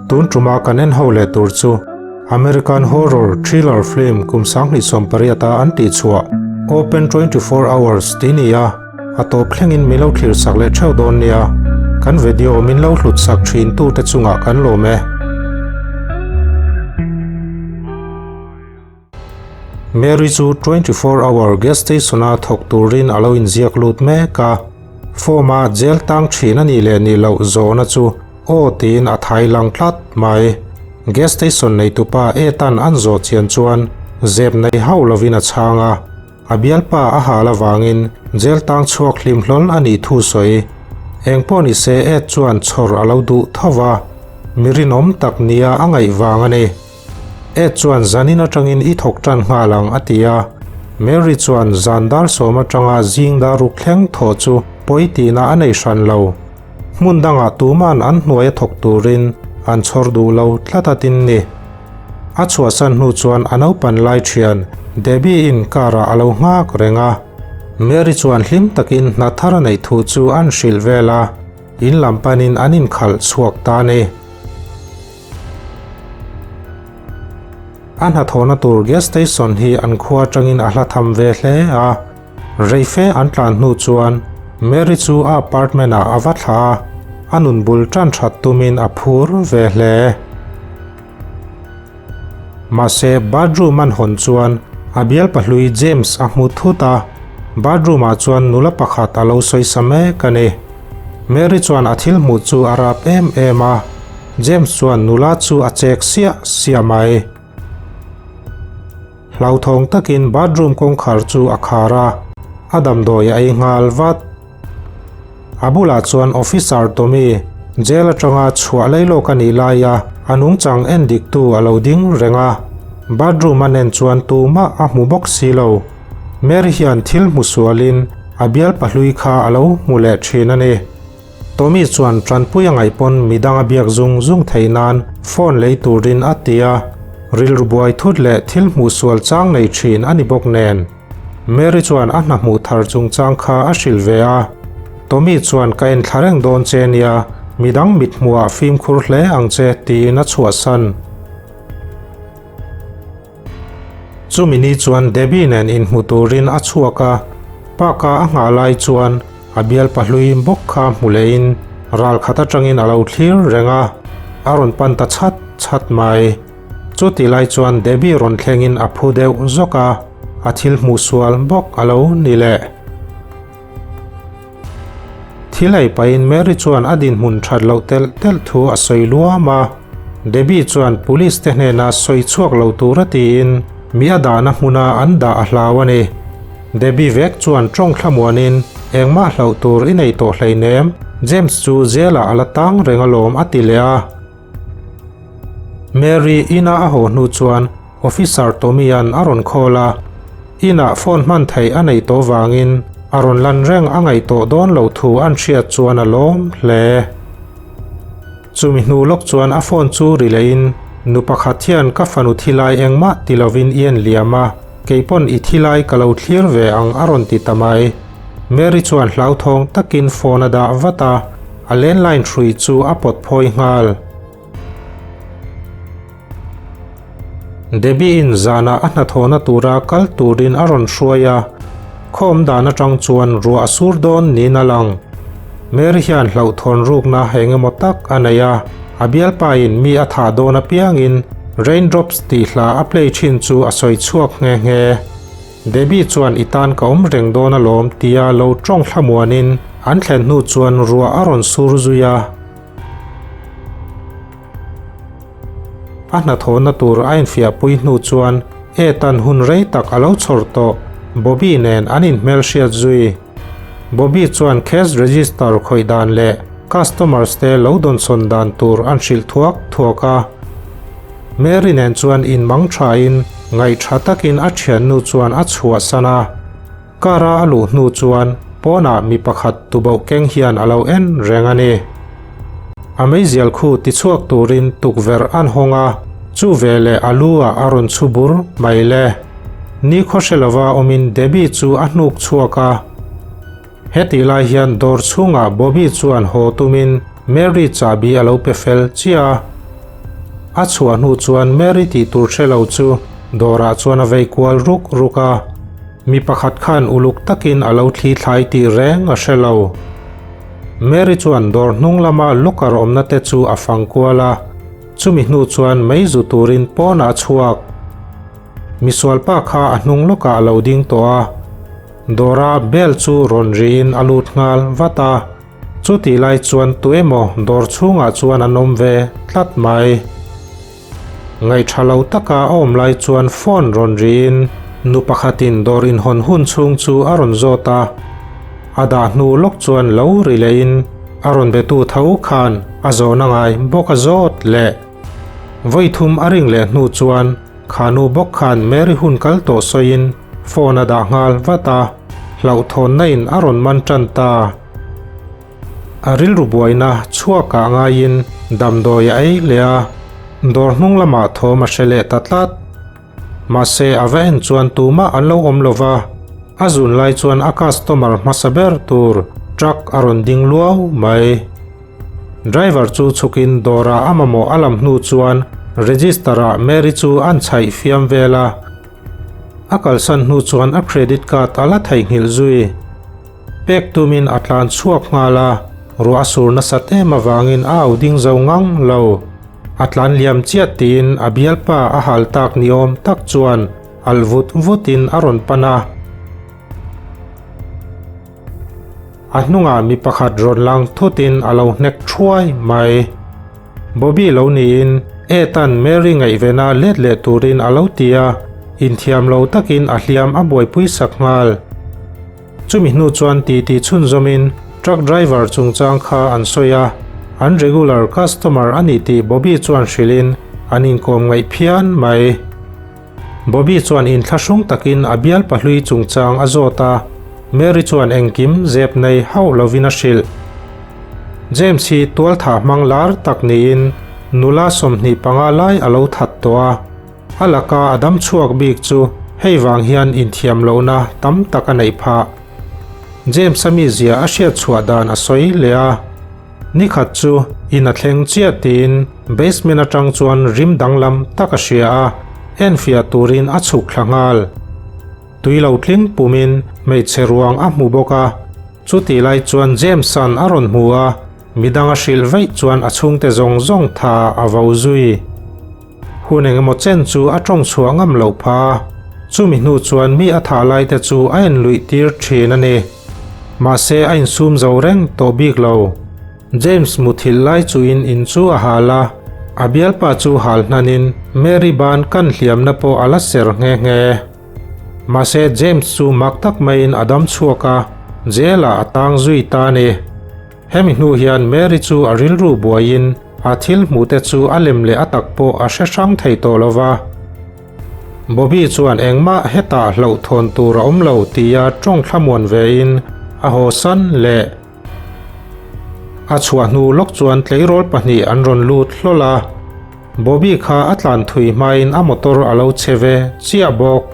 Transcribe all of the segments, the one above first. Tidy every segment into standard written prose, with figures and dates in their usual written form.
Tun tuma kan en ho leh tur chu American horror thriller film kum 2018 a an tih chhuah Open 24 Hours tih ni a, a tawp thlengin min lo thlir sak leh theuh dawn nia. Kan video min lo hlut sak thin tute chungah kan lawm e. Mary chu 24 hour gas station a thawk turin a lo inziak lut mek a, form a jail tang thin a nih leh nih loh zawhna chu aw tiin a thai lang tlat mai. Gas station neitupa Ethan an zawh chian chuan zep nei hauh lovin a chhang a, a bialpa a hal avangin jail tang chhuak hlim hlawl a nih thu sawi. Eng pawh ni se Ed chuan chhawr a lo duh tho va, mi rinawm tak nia a ngaih vang a ni. Ed chuan zanin atangin i thawk tan nghal ang a ti a. Mary chuan zan dar sawm atanga zing dar ruk thleng thawh chu pawi tihna a nei hran lo. Hmun dangah tuman an hnuaia thawk turin an chhawr duh lo tlat a tin ni. A chhuahsan hnu chuan a naupan lai thian Debbie in car ah a lo nghak reng a. Mary chuan hlim takin hna thar a neih thu chu an hrilh vel a, in lam panin an inkhalh chhuak ta a ni. A hnathawhna tur gas station hi an khua atangin a hla tham ve hle a, reife an tlan hnu chuan Mary chu a apartment ah a va thla a, a nun bul tan that tumin a phur ve hle. Mahse bathroom an hawn chuan a bialpa hlui James a hmu thut a, bathroom ah chuan nula pakhat a lo sawisa mek a ni. Mary chuan a thil hmuh chu a rap em em a. James chuan nula chu a chek siah siah mai. Hlauthawng takin bathroom kawngkhar chu a khar a, a damdawi a ei nghal vat. A bulah chuan Officer Tommy, jail atanga chhuah lei lawk a nih laia a nungchang en diktu a lo ding reng a. Bathroom a nen chuan tumah a hmu bawk si lo. Mary hian thil hmu sualin a bialpa hlui kha a lo hmu leh thin a ni. Tommy chuan tanpui a ngaih pawn midang a biak zung zung theih nan phone lei turin a ti a, rilru buai thut leh thil hmuh sual chang nei thin a ni bawk nen. Mary chuan a hna hmuh thar chungchang kha a hrilh ve a, Tommy chuan ka en thla reng dawn che nia, midang mithmuhah fimkhur hle ang che tiin a chhuahsan. Chumi ni chuan Debbie nen inhmu turin a chhuak a, park-a a nghah lai chuan a bialpa hlui bawk kha hmu lehin ral khat atangin a lo thlir reng a, a rawn pan ta chhat chhat mai. Chuti lai chuan Debbie rawn thlengin a phu deuh zawk a, a thil hmuh sual bawk a lo ni leh. Thil ei pahin Mary chuan a dinhmun that loh telh telh thu a sawi luam a. Debbie chuan police te hnena sawi chhuak lo tura tiin mi a dahna hmuna an dah a hlau a ni. Debbie vek chuan tawng thlamuanin engmah hlauh tur i nei tawh hleinem, James chu jail ah a la tang reng alawm a ti leh a. Mary ina a haw hnu chuan Officer Tommy-a'n a rawn call a, inah phone hman theih a neih tawh vangin a rawn lan reng a ngaih tawh dawn lo thu an hriat chuan a lawm hle. Chumi hnu lawk chuan a phone chu ri lehin, Nu pakhat hian ka fanu thilai engmah ti lovin i en liam a, kei pawn i thilai ka lo thlir ve ang a rawn ti ta mai. Mary chuan hlauthawng takin phone a dah vat a, a landline hrui chu a pawt phawi nghal. Debbie-in zanah a hnathawhna tura kal turin a rawn hruai a, khawm dan atang chuan ruah a sur dawn niin a lang. Mary hian hlauhthawn rukna eng emaw tak a nei a, a bialpain mi a thah dawn apiangin Raindrops tih hla a play thin chu a sawi chhuak nghe nghe. Debbie chuan i tan ka awm reng dawn alawm tia lo tawng thlamuanin an thlen hnu chuan ruah a rawn sur zui a. A hnathawhna tur a infiahpui hnu chuan Ed-a'n hun rei tak a lo chhawr tawh Bobby nen an inhmelhriat zui. Bobby chuan cash register khawih dan leh customers te lo dawnsawn dan tur an hrilh thuak thuak a. Mary nen chuan inmang thain ngaih tha takin a thiannu chuan a chhuahsan a. Car a a luh hnu chuan pawnah mi pakhat tuboh keng hian a lo en reng a ni. A meizial khu tichhuak turin tukverh an hawng a, chu veleh a lu ah a rawn chhu bur mai le. Ni khaw hre lova awmin Debbie chu a hnuk chhuak a. Hetih lai hian dawr chhungah Bobby chuan haw tumin Mary chahbi a lo pe fel chiah a. A chhuah hnu chuan Mary tih tur hre lo chu dawrah chuan a vei kual ruk ruk a. Mi pakhat khan uluk takin a lo thli thlai tih reng a hre lo. Mary chuan dawr hnung lama locker awmna te chu a fang kual a, chumi hnu chuan mei zu turin pawnah a chhuak. Misualpa kha a hnung lawkah a lo ding tawh a, dawra bell chu rawn riin a lut nghal vat a. Chutih lai chuan tu emaw dawr chhungah chuan an awm ve tlat mai. Ngaihṭha lo taka a awm lai chuan phone rawn riin nu pakhatin dawr inhawn hun chhung chu a rawn zawt a. A dah hnu lawk chuan lo ri lehin a rawn betu tho khan a zawhna ngai bawk a zawt leh. Vawi thum a ring leh hnu chuan kha nu bawk khan Mary hun kal tawh sawiin phone a dah nghal vat a, hlauhthawnna in a rawn man tan ta. A rilru buaina chhuakah ngaiin damdawi a ei leh a, dawr hnung lamah thawm a hre leh ta tlat. Mahse a va en chuan tumah an lo awm lo va, a zun lai chuan a customer hmasa ber tur truck a rawn ding luau mai. Driver chu chhukin dawrah a mamawh a lam hnu chuan register-ah Mary chu an chhaih fiam vel a. A kalsan hnu chuan a credit card a la theihnghilh zui. Pek tumin a tlan chhuak nghal a, ruah a sur nasat em avangin a au ding zo ngang lo. A tlan liam chiah tiin a bialpa a hal tak ni awm tak chuan alh vut vutin a rawn pan a. A hnungah mi pakhat rawn lang thutin a lo hnek thuai mai. Bobby lo niin Ed-a'n Mary ngaihvena let leh turin a lo ti a, inthiam lo takin a hliam a buaipui sak nghal. Chumi hnu chuan titi chhunzawmin truck driver chungchang kha an sawi a, an regular customer a ni tih Bobby chuan hrilhin an inkawm ngaih phian mai. Bobby chuan inthlahrung takin a bial pahlui chungchang a zawt a, Mary chuan engkim zep nei hauh lovin a hrilh. James hi tualthah hmang lar tak niin nula 25 lai a lo that tawh a. A laka a dam chhuak bik chu hei vang hian inthiam lohna tam tak a neih phah. James-a mizia a hriat chhuah dan a sawi leh a. Nikhat chu in a thleng chiah tiin basement atang chuan rim danglam tak a hria a, enfiah turin a chhuk thla nghal. Tui lo tling pumin hmeichhe ruang a hmu bawk a, chutih lai chuan James-a'n a rawn hmu a, midang a hrilh vaih chuan a chhungte zawng zawng tha a vo zui. Hun engemaw chen chu a tawng chhuah ngam loh pha a, chumi hnu chuan mi a thah lai te chu a enluih tir thin a ni. Mahse a insum zo reng tawh bik lo. James muthilh lai chuin in chu a hal a, a bialpa chu hal hnanin Mary ban kan hliamna pawh a la ser nghe nghe. Mahse James chu mak tak maiin a dam chhuak a, jail ah a tang zui ta a ni. Hemi hnu hian Mary chu a rilru buaiin a thil hmuhte chu a lem leh a tak pawh a hre hrang thei tawh lo va. Bobby chuan engmah hetah hlauhthawn tur a awm lo tia tawng thlamuan vein a hawsan leh. A chhuah hnu lawk chuan tleirawl pahnih an rawn lut hlawl a. Bobby kha a tlan thui hmain a motor a lo che ve chiah bawk.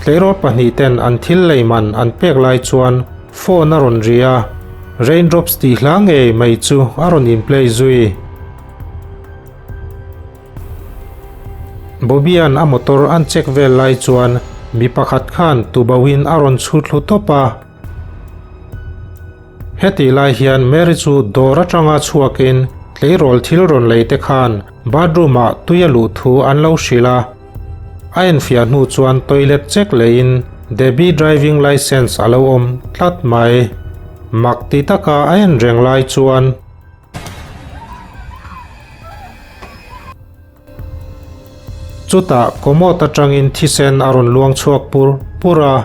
Tleirawl pahnihten an thil lei man an pek lai chuan phone a rawn ri a, Raindrops tih hla ngei mai chu a rawn in play zui. Bobby-a'n a motor an check vel lai chuan mi pakhat khan tubauhin a rawn chhut thlu tawp a. Hetih lai hian Mary chu dawr atanga chhuakin tleirawl thil rawn lei te khan bathroom-ah tui a luh thu an lo hrilh a. A enfiah hnu chuan toilet check lehin Debbie driving licence a lo awm tlat mai. Mak ti taka a en reng lai chuan. Chutah commode atangin thisen a rawn luang chhuak pur pur a,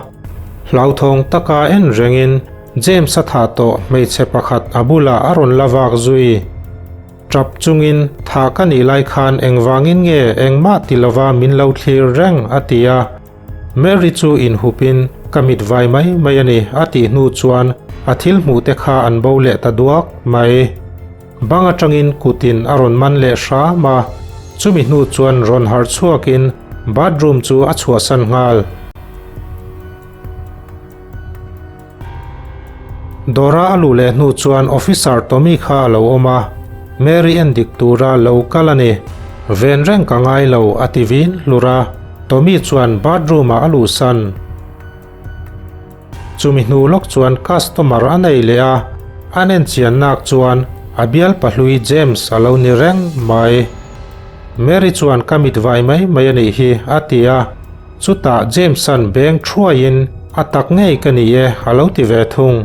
hlauthawng taka en rengin James-a thah tawh hmeichhe pakhat a bulah a rawn la vak zui. Tap chungin thah ka nih lai khan engvangin nge engmah ti lova min lo thlir reng a ti a. Mary chu inhupin ka mit vai mai mai a ni a tih hnu chuan a thil hmuh te kha an bo leh ta duak mai. Bang atangin kutin a rawn man leh hram a, chumi hnu chuan rawn harh chhuakin bathroom chu a chhuahsan nghal. Dawra a luh leh hnu chuan Officer Tommy kha a lo awm a, Mary en dik tura lo kal a ni. Ven reng ka ngai lo, a ti vin hlur a, Tommy chuan bathroom ah a luhsan. Chumi hnu lawk chuan customer a nei leh a, an enchian nak chuan a bial pahlui James a lo ni reng mai. Mary chuan ka mit vai mai mai a nih hi a ti a, chutah James-a'n beng thuaiin a tak ngei ka ni e a lo ti ve thung.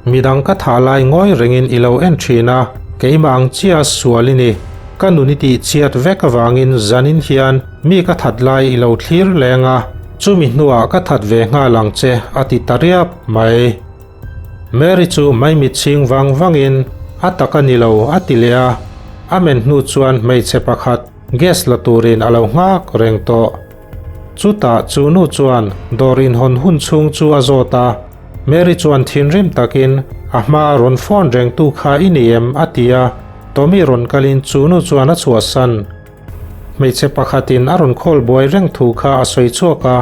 Midang ka thah lai ngawi rengin i lo en thin a, keimah ang chia sual i ni. Ka nun i tih chiat vek avangin zanin hian mi ka that lai i lo thlir leng a, chumi hnuah ka that ve nghal ang che a ti ta riap mai. Mary chu maimit chhing vang vangin a tak a ni lo a ti leh a, a men hnu chuan hmeichhe pakhat gas la turin a lo nghak reng tawh. Chutah chu nu chuan dawr inhawn hun chhung chu a zawt a, Mary chuan thinrim takin a hma rawn phone rengtu kha i ni em? a ti a, Tommy rawn kalin chu nu chuan a chhuahsan. Hmeichhe pakhatin a rawn call buai reng thu kha a sawi chhuak a,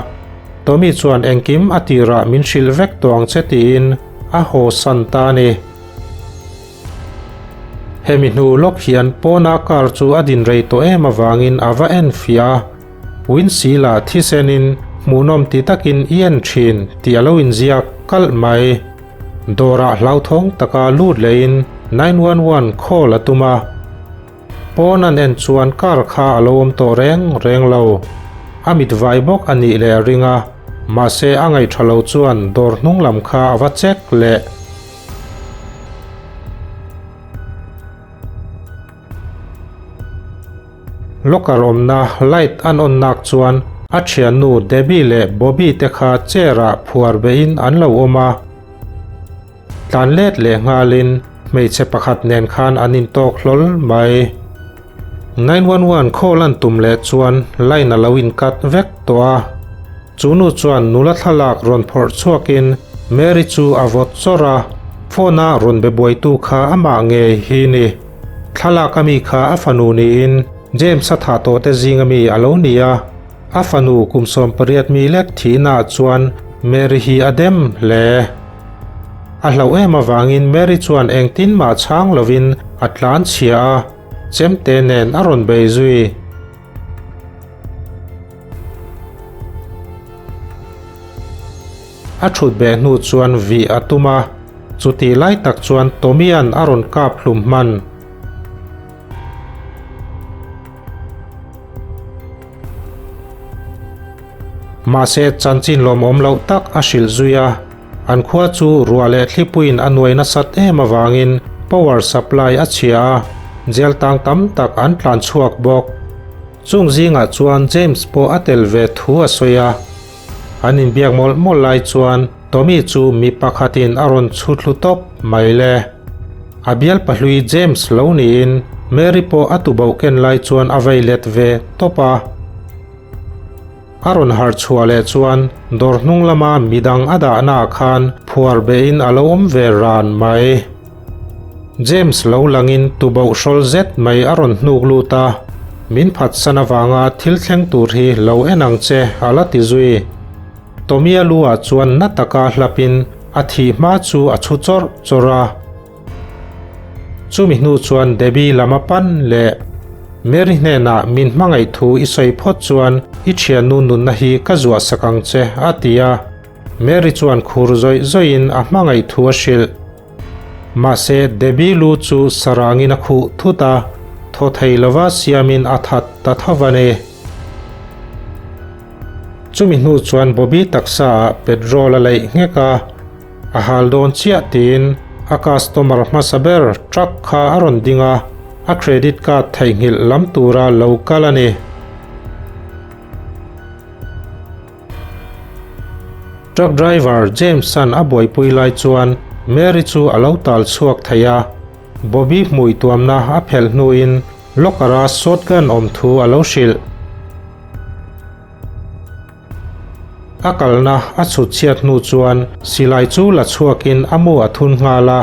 Tommy chuan engkim a tirah min hrilh vek tawh ang che tiin a haw san ta a ni. Hemi hnu lawk hian pawna car chu a din rei tawh em avangin a va en fiah a, Windshield-ah thisenin hmuhnawm ti takin i en thin tih a lo inziak kalh mai. Dawrah hlauthawng taka lut lehin 911 call a tum a. Pawn an en chuan car kha a lo awm tawh reng reng lo. A mit vai bawk a nih leh a ring a, mahse a ngaihṭha lo chuan dawr hnung lam kha a va check leh. Locker awmna light an on nak chuan a ṭhiannu Debbie leh Bobby te kha chair ah phuar behin an lo awm a. Tlan let leh nghalin hmeichhe pakhat nen khan an intawk hlawl mai. 911 call an tum leh chuan line a lo incut vek tawh a. Chu nu chuan nula thlalak rawn phawrh chhuakin Mary chu a vawt chawrh a, phone a rawn be buaitu kha amah ngei hi ni. Thlalak ami kha a fanu niin James-a thah tawhte zing ami a lo ni a. A fanu kum 18 mi lek thihnaah chuan Mary hi a dem hle. A hlauh em avangin Mary chuan engtin mah chhang lovin a tlan chhia a, chemte nen a rawn bei zui. A thut beh hnu chuan vih a tum a, chutih lai tak chuan Tommy-a'n a rawn kap hlum hman. Mahse, chanchin lawmawm loh tak a hrilh zui a, an khua chu ruah leh thlipuiin a nuai nasat em avangin power supply a chhia a, jail tang tam tak an tlan chhuak bawk. Chung zingah chuan James pawh a tel ve thu a sawi a. An inbiak mawlh mawlh lai chuan Tommy chu mi pakhatin a rawn chhu thlu tawp mai le. A bial pahlui James lo niin Mary pawh a tuboh ken lai chuan a vei let ve tawp a. A rawn harh chhuah leh chuan dawr hnung lama midang a dahnaah khan phuar behin a lo awm ve ran mai. James lo langin tuboh hrawl zet mai a rawn hnuk lut a, Min phatsan avanga thil thleng tur hi lo en ang che a la ti zui. Tommy-a lu-ah chuan na taka hlapin a thih hma chu a chhu chawrh chawrh a. Chumi hnu chuan Debbie lam a pan leh Mary hnenah min hmangaih thu i sawi phawt chuan i thiannu nunna hi ka zuah sak ang che a ti a. Mary chuan khur zawih zawihin a hmangaih thu a hrilh. Mahse Debbie lu chu sarangin a khuh thut a, thaw thei lova siamin a that ta tho a ni. Chumi hnu chuan Bobby taksa ah petrol a leih nghek a. A hal dawn chiah tiin a customer hmasa ber truck kha a rawn ding a, a credit card theihnghilh lam tura lo kal a ni. Truck driver James-a'n a buaipui lai chuan Mary chu a lo tal chhuak thei a, Bobby hmui tuamna a phelh hnuin locker-a shotgun awm thu a lo hrilh. A kalna a chhut chhiat hnu chuan silai chu la chhuakin a mu a thun nghal a.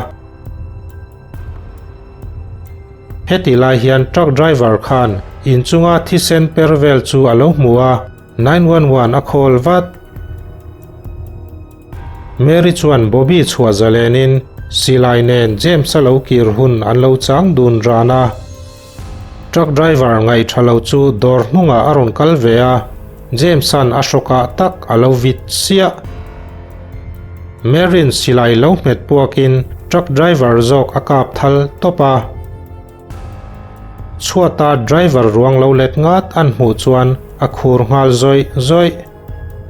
Heti lai hian truck driver khan inchunga thisen per vel chu a lo hmu a, 911 a call vat. Mary chuan Bobby chhuah zalenin Silai nen James-a lo kir hun an lo chang dun ran a. Truck driver ngaih tha lo chu dawr hnungah a rawn kal ve a, James-a'n a hrawkah tak a lo vit chiah. Mary'n silai lo hmet puakin truck driver zawk a kap thal tawp a. Chhuata driver ruang lo let ngat an hmuh chuan a khur nghal zawih zawih.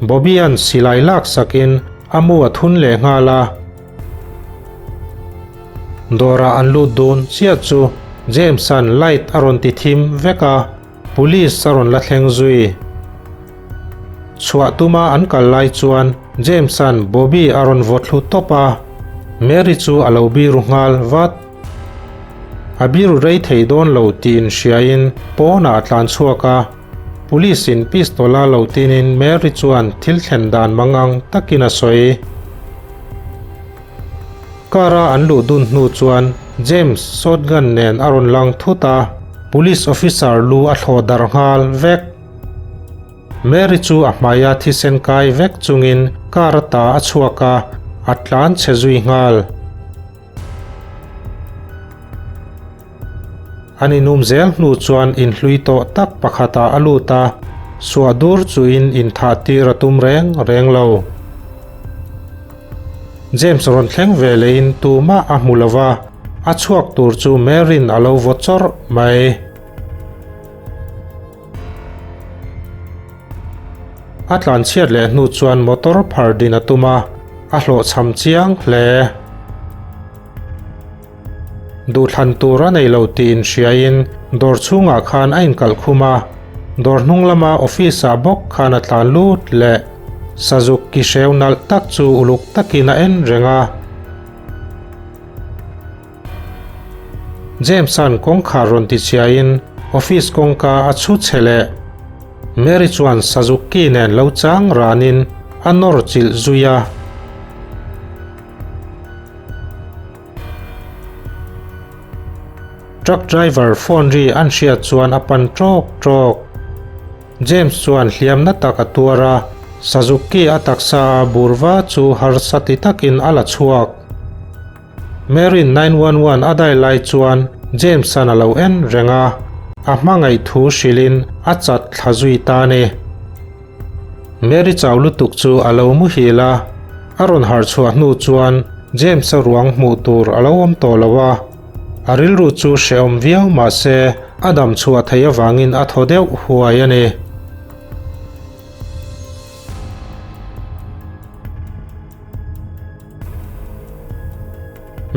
Bobby-a'n silai lak sakin a mu a thun leh nghal a. Dawrah an lut dun chiah chu James-a'n light a rawn ti thim vek a, police a rawn la thleng zui. Chhuah tuma an kal lai chuan James-a'n Bobby a rawn vaw thlu tawp a, Mary chu a lo biru nghal vat. A biru rei thei dawn lo tih inhriain pawnah a tlan chhuak a, Police-in pistol-a lo tinin Mary chuan thil thlen dan mangang takin a sawi. Car-a an luh dun hnu chuan James shotgun nen a rawn lang thut a, police officer lu a thlawh darh nghal vek. Mary chu a hmaia thisen kai vek chungin car ata a chhuak a, a tlan chhe zui nghal. An inum zel hnu chuan inhlui tawh tak pakhatah a lut a, suah dur chuin inthah tir a tum reng reng lo. James rawn thleng ve lehin tumah a hmu lo va, a chhuak tur chu Mary'n a lo vaw chawrh mai. A tlanchhiat leh hnu chuan motor phar din a tum a, a hlawhchham chiang hle. Duhthlan tur a nei lo tih inhriain dawr chhungah khan a inkalh khum a, dawr hnung lama office ah bawk khan a tlan lut leh. Sazuk ki hreu nalh tak chu uluk takin a en reng a. James-a'n kawngkhar rawn ti chiaiin office kawngka a chhu chhe leh. Mary chuan Sazuk ki nen lo chang ranin a nawr chilh zui a. Truck driver phone ri an hriat chuan a pan tawk tawk. James chuan hliamna tak a tuar a, Suzuki a taksa a burva chu harsa ti takin a la chhuak. Mary'n 911 a dai lai chuan James-a'n a lo en reng a, a hmangaih thu hrilhin a chat thla zui ta a ni. Mary chau lutuk chu a lo muhil a, a rawn harh chhuah hnu chuan James-a ruang hmuh tur a lo awm tawh lo a, a rilru chu hrehawm viau mah se a dam chhuah theih avangin a thaw deuh huai a ni.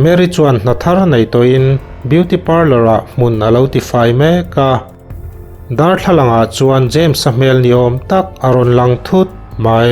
Mary chuan hna thar nei tawhin beauty parlour ah hmun a lo tifai mek a. Darthlalangah chuan James-a hmel ni awm tak a rawn lang thut mai.